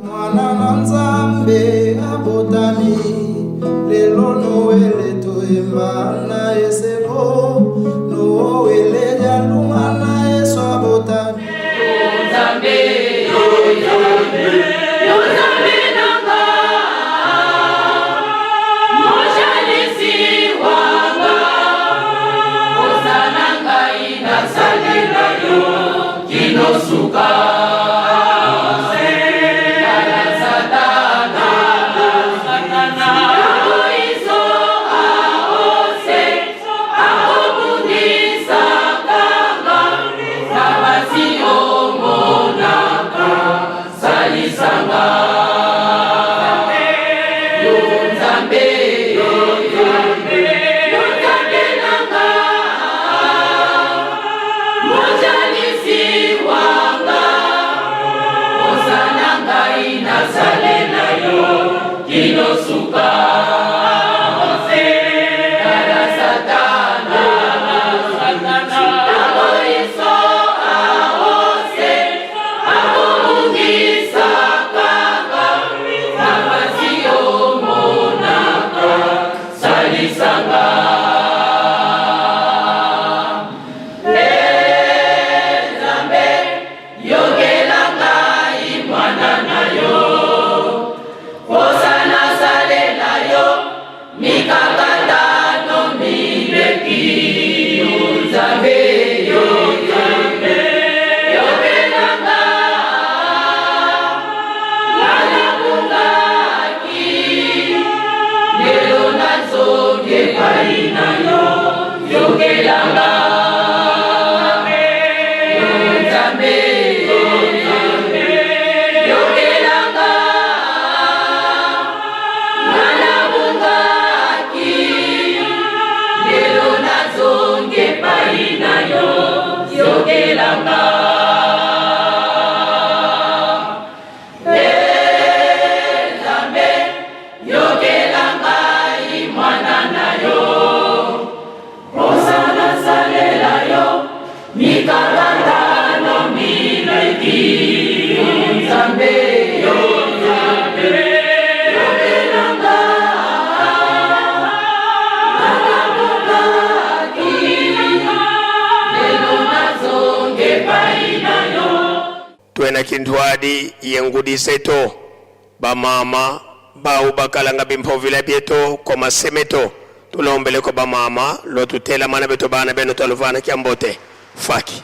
Mwana na Nzambe abotami lelo Noele toyemba na esengo Noele lya lunga na Yesu abotami. Nzambe, yo Nzambe, yo Nzambe na nga, mojalisi wa nga, posa na ngai nasalela yo kino suka. Twena kinthwadi yengudiseto bamama bawu bakalanga bimphovila byeto komasemeto tulombele ko bamama lotutela mana beto bana beno twaluvana kyambote faki.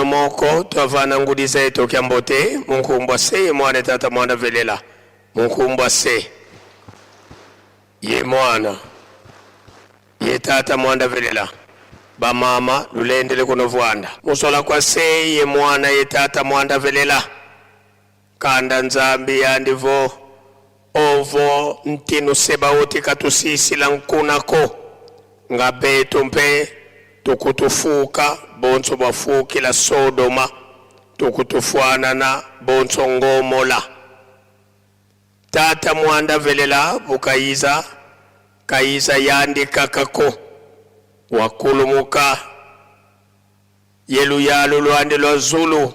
Moko twavana ngudi zetu kyambote munkumbwa se mwana tata mwana velela munkumbwa se ye mwana ye tata mwana velela bamama lulendele kuno vwanda musola kwa se ye mwana ye tata mwana velela kanda nzambi yandivo ovo ntinu sebaoti katusisila nkunako nga betu mpe tukutufuka bonso bwafukila Sodoma tukutufuanana bonso Ngomola tata mwanda velela bukayiza kayiza yandi kakako wakulumuka yeluyalu lwandi lwa zulu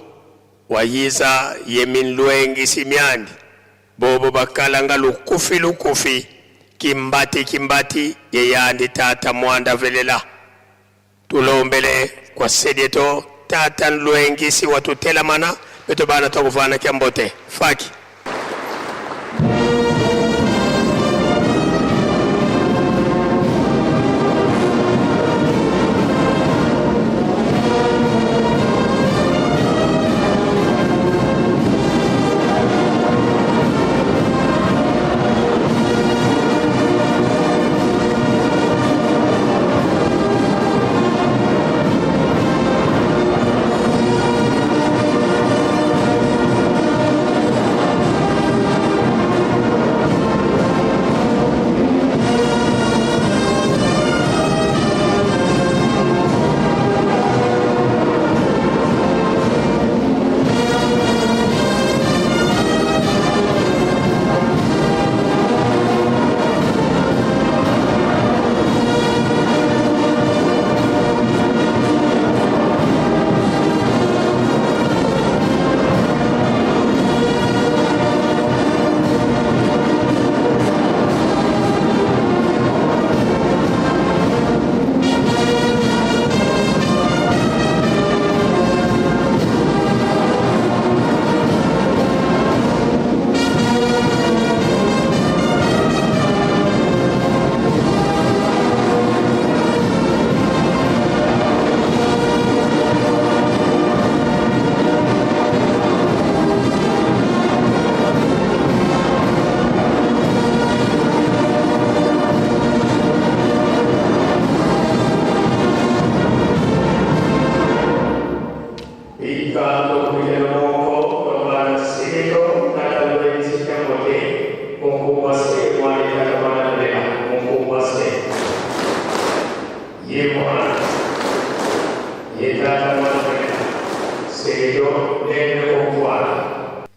wayiza yeminlwengi simyandi bobo bakalanga lukufi lukufi kimbati kimbati yeyandi tata mwanda velela tulombele kwa sedieto tata nlwengisi watutelamana Beto bana twakuvana kya mbote faki.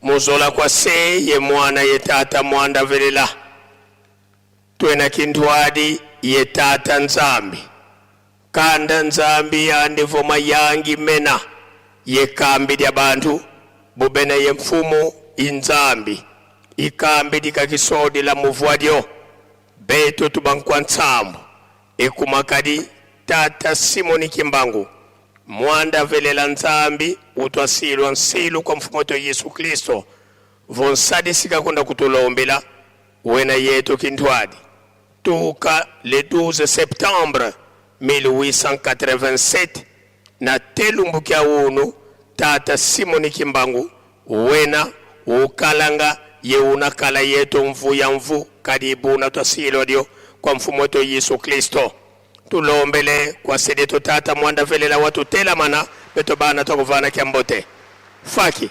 Muzola kwa se ye mwana ye tata mwanda velela twena kintwadi ye tata Nzambi kanda Nzambi yandivoma yangi mena ye kambi lya bantu bubena ye mfumu inzambi ikambi likakisodi la muvwadyo betu tubankwa ntsambu ekumakadi tata Simoni Kimbangu mwanda velela Nzambi utwasilwa nsilu kwa mfumu wetu Yesu Kristo vonsadisika kunda kutulombela wena yetu kintwadi tuka le 12 septembre 1887 na telumbu kya unu tata Simoni Kimbangu wena ukalanga ye unakala yetu mvu ya mvu kadibu na twasilwa dio kwa mfumu wetu Yesu Kristo tulombele kwa sedeto tata mwanda velela watu telamana beto bana twakuvana kya mbote faki.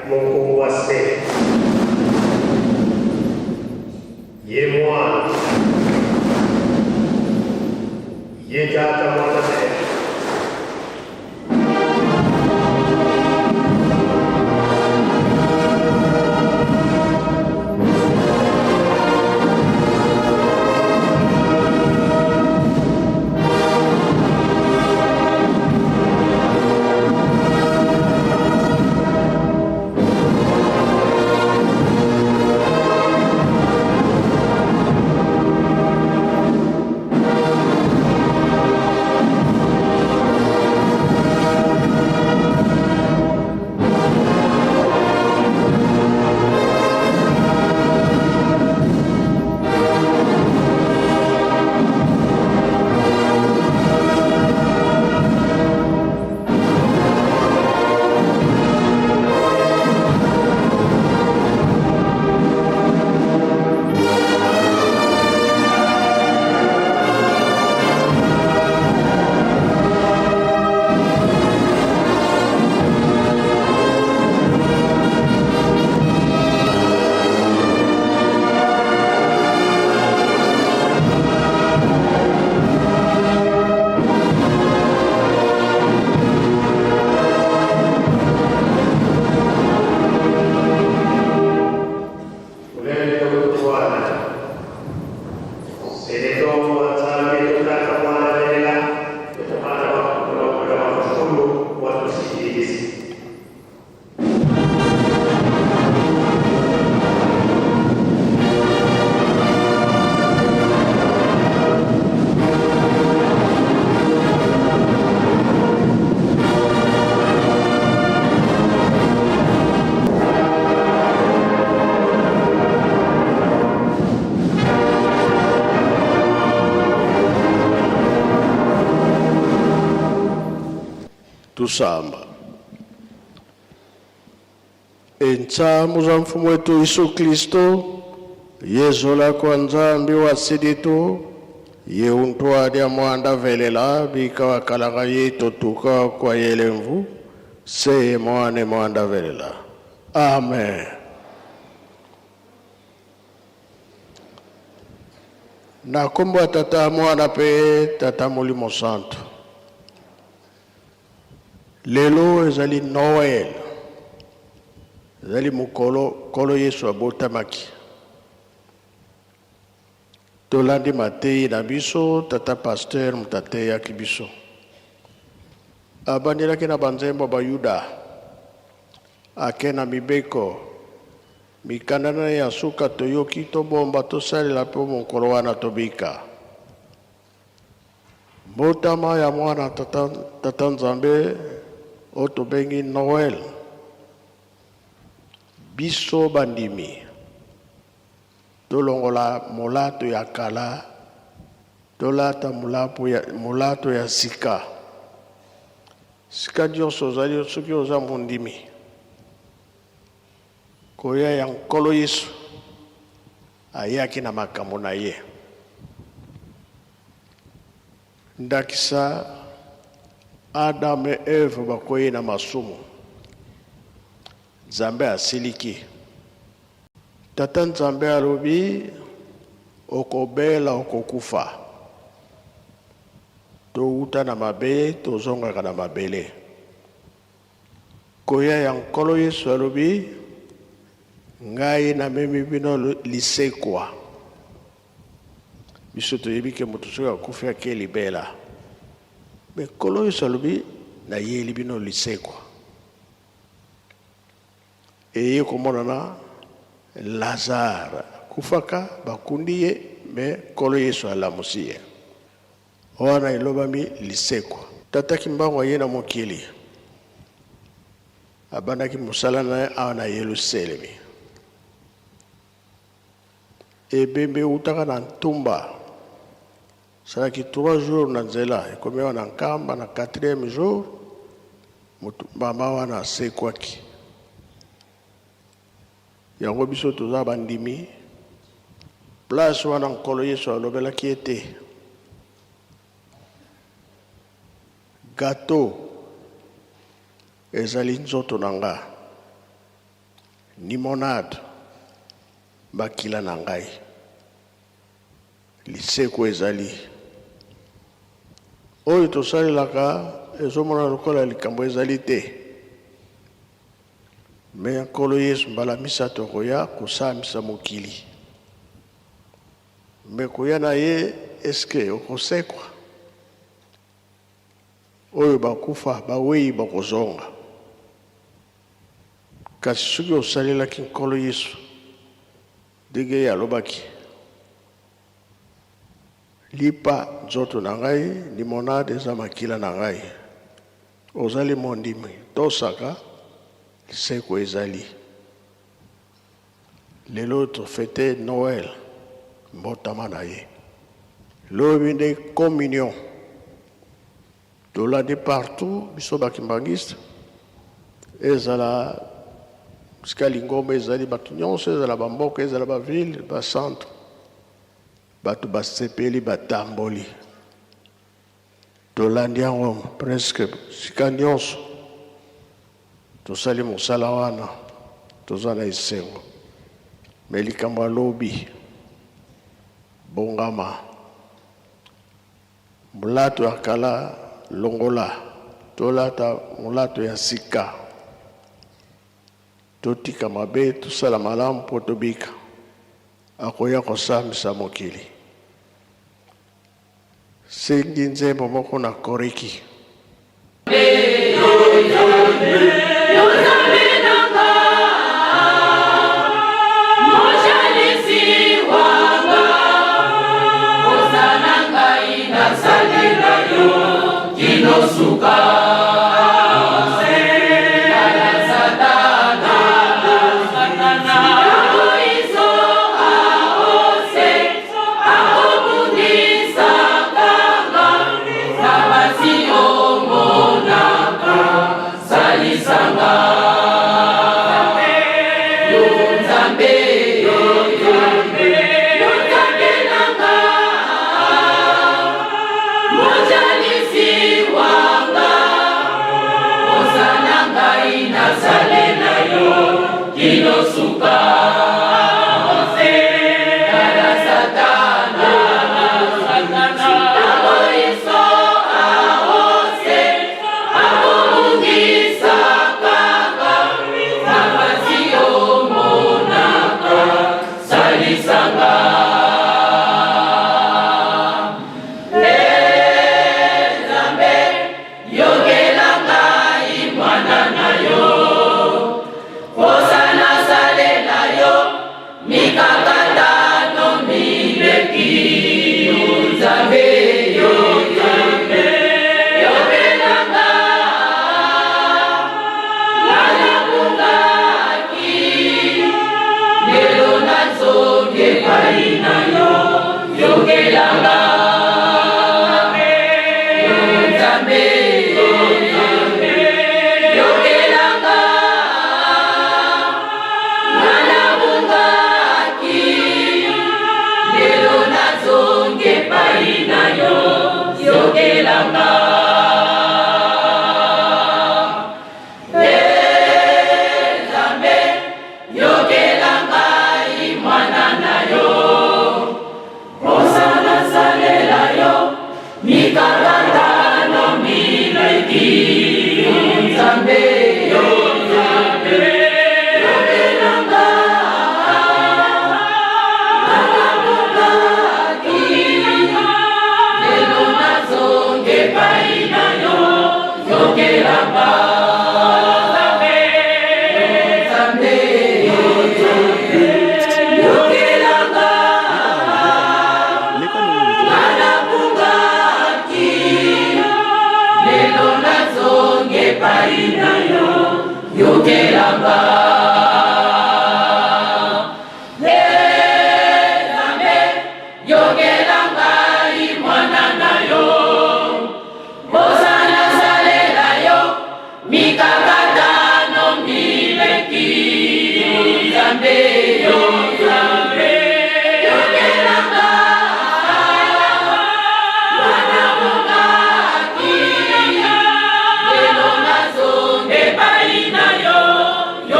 Munkungu wa se ye Mwana ye Tata Mwana Mene. Tusamba. Entsamu za mfumu wetu Yesu Kristo, Yesu la Nzambi wa siditu, ye untwadi mwanda velela bika wakalaga ye totuka kwa yelemvu, se mwane mwanda velela. Amen. Na kombo ya Tata Mwana pe Tata Molimo Santo. Lelo ezali Noël. Ezali mokolo Nkolo Yesu abotamaki. Tolandi mateyi na biso, tata pasteur moto ateyaki biso. Abandelaki na banzembo ba Yuda. Ake na mibeko. Mikanda na ye ya suka toyoki tobomba tosalela mpo mokolo wana tobika. Mbotama ya mwana tata, tata Nzambe oyo tobengi Noël. Biso bandimi tolongola molato ya kala, tolata molapo ya, molato ya sika. Sika nyonso ozali, soki oza mondimi, koya ya Nkolo Yesu ayaki na makambo na ye. Ndakisa, Adam et Eve bakwei na masumu. Nzambe asiliki. Tata Nzambe alobi, okobela, okokufa. Towuta na mabe, tozongaka na mabele. Koya ya Nkolo Yesu alobi, ngai namemi bino lisekwa. Biso toyebi ke moto soki akufi ake libela. Me Nkolo Yesu alobi, nayeli bino lisekwa. Eye komonana Lazare akufaka, bakundi ye, me Nkolo Yesu alamusi ye. Wana elobami lisekwa. Tata Kimbangu aye na mokili, abandaki mosala na ye awa na Yelusalemi. Ebembe eutaka na Ntumba, asalaki 3 jours na nzela, ekomi awa na Nkamba na 4e jour, moto mama wana asekwaki. Yango biso toza bandimi, place wana Nkolo Yesu alobelaki ete gâteau ezali nzoto na nga. Limonade, makila na ngai. Liseko ezali. Oyo tosalelaka ezomona lokola likambo ezali te. Me Nkolo Yesu mbala misato akoya kosambisa mokili. Me koya na ye eske okosekwa? Oyo bakufa bawei bakozonga. Kasi soki osalelaki Nkolo Yesu ndenge ye alobaki, lipa nzoto na ngai, limonade eza makila na ngai. Ozali mondimi, tosaka liseko ezali. Lelo tofete Noël, mbotama na ye. Lobi nde communion. Tolandi partout biso ba kimbanguiste, ezala sika lingomba ezali bato nyonso, ezala bamboka, ezala baville, bacentre, bato basepeli, batamboli. Tolandi yango presque sika nyonso. Tosali mosala wana, toza na esengo. Me likambo ya lobi, bongama. Molato ya kala longola, tolata molato ya sika. Totika mabe, tosala malamu mpo tobika. Akoya kosambisa mokili. Sengi nzembo moko na koriki.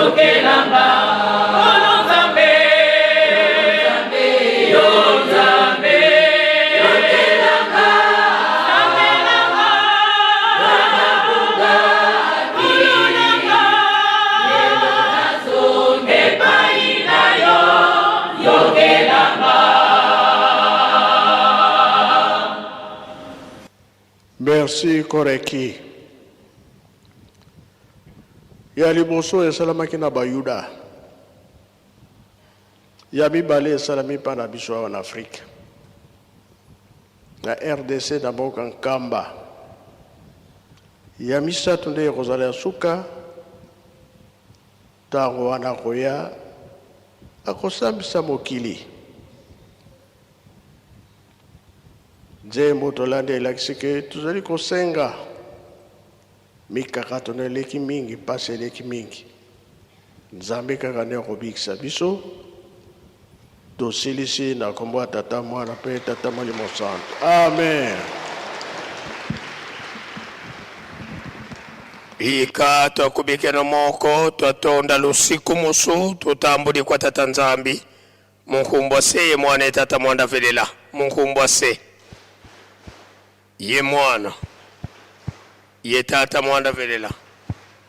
Yokelanga Kolo Nzambe Yo Nzambe Yokelanga Nzambe nanga Kolo nanga Lelo nazongi epai na yo Yokelanga. Merci Koreki. Ya liboso esalamaki na Bayuda. Ya mibale esalami mpa na biso awa na Afrika. Na RDC na mboka Nkamba. Ya misato nde ekozala ya suka ntango wana akoya akosambisa mokili. Nzembo tolandi elakisi ke tozali kosenga Mikakatano eleki mingi, mpasi eleki mingi. Nzambe kaka nde akobikisa biso. Tosilisi na kombo ya Tata, Mwana mpe Tata Molimo Santu. Amen. Bika twakubikeno moko twatonda lusiku musu tutambudi kwa Tata Nzambi munkumbwa se ye Mwana ye Tata mwanda velela munkumbwa se ye Mwana ye Tata mwanda velela.